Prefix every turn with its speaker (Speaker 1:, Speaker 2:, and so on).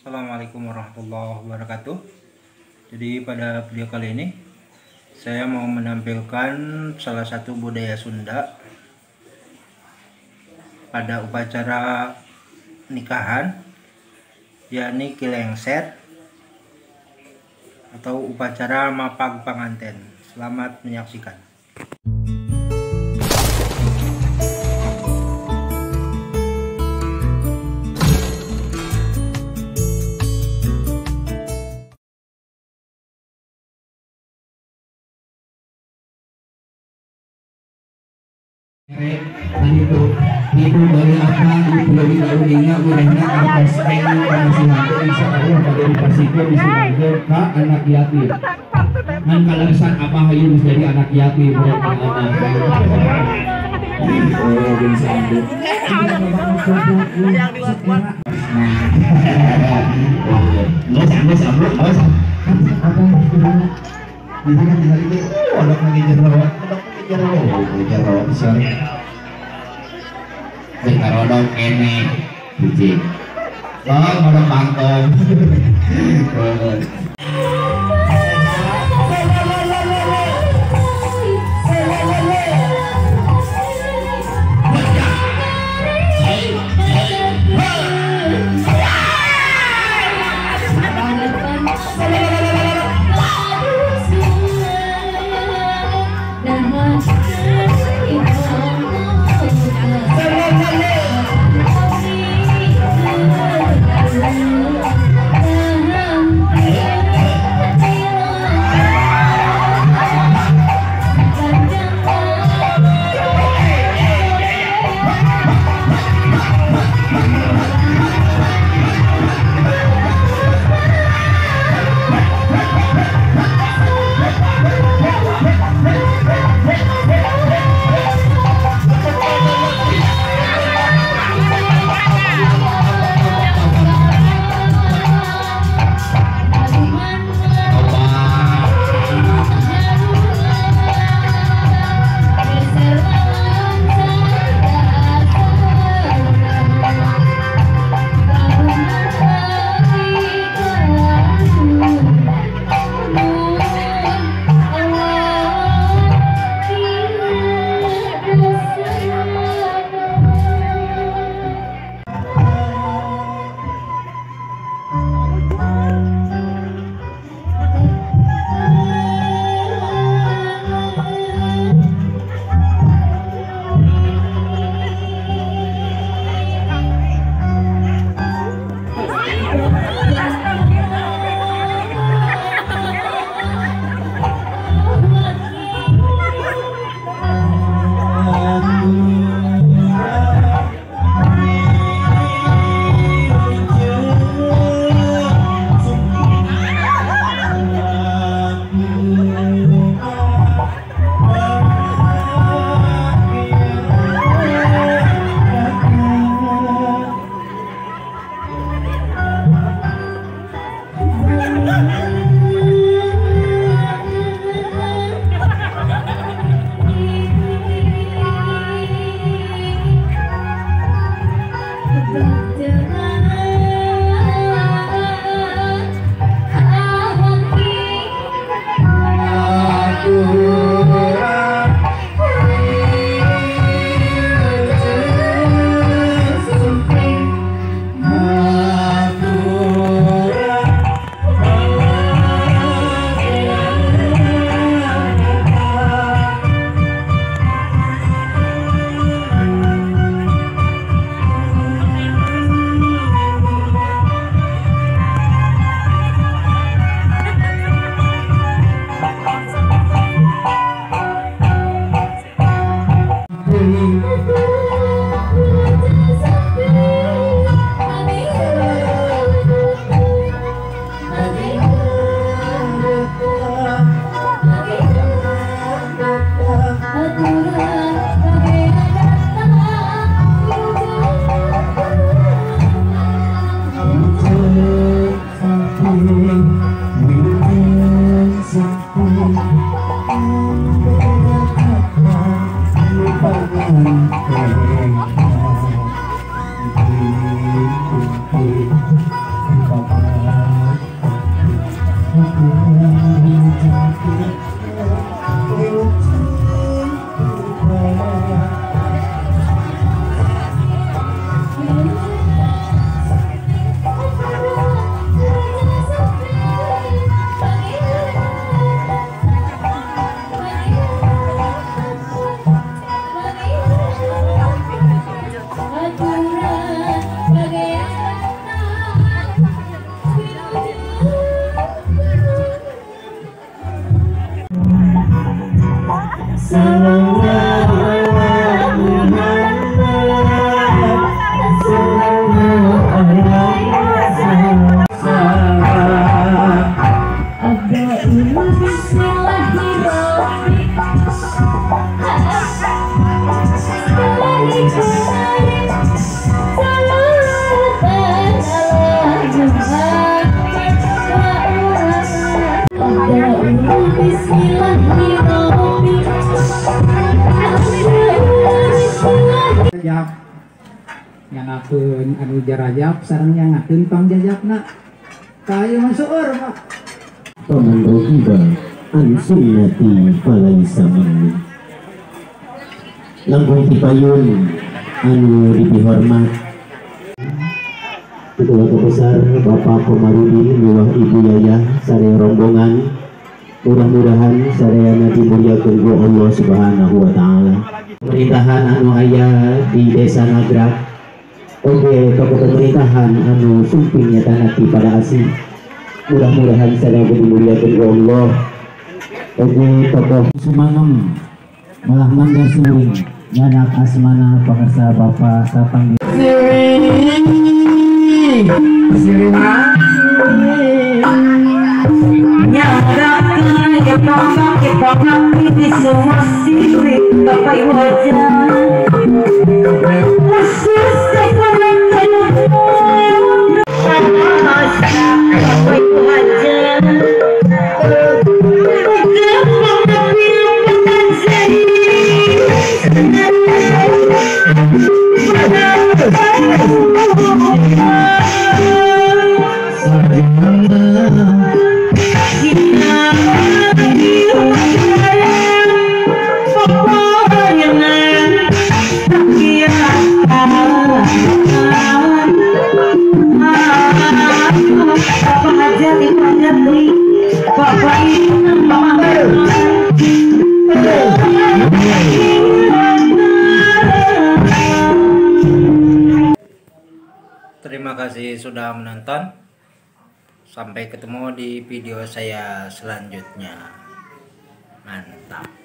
Speaker 1: Assalamualaikum warahmatullahi wabarakatuh. Jadi pada video kali ini saya mau menampilkan salah satu budaya Sunda pada upacara nikahan, yakni kilengser atau upacara mapag panganten. Selamat menyaksikan.
Speaker 2: Ibu dari apa, ibu dari kauninga, urehna artos pengen panasihan insya Allah pada dipasihkeun disunahkeun ka anak yatim. Ngan kaleresan apa hayu geus jadi anak yatim mereka anak. Oh, geus sampe. Geus ambu, awas. Apa di sini kan itu odok lagi jero, odok lagi jero, jero sorry. Karodok kene hiji. Oh, kodok pangkong.
Speaker 3: Nah, Nyangakeun anu jarajab sareng nyangakeun pangjajabna. Kayu seueur Pak.
Speaker 4: Faman raghiba an sunnati falaisa minni. Langkung tipayun anu dipihormat Ketua Besar Bapak Komarudin miwah Ibu Yayah sareng rombongan, mudah-mudahan sadayana dimuliakeun ku Allah Subhanahu wa taala. Pemerintahan anu aya di Desa Nagrak oge tokoh pemerintahan anu sumping nyata nanti pada asih, mudah-mudahan sadayana dimuliakeun ku Allah. Oge tokoh Sumangem malah mangga suring nyanak asmana pangersa Bapak Sapang.
Speaker 1: Terima kasih sudah menonton. Sampai ketemu di video saya selanjutnya. Mantap.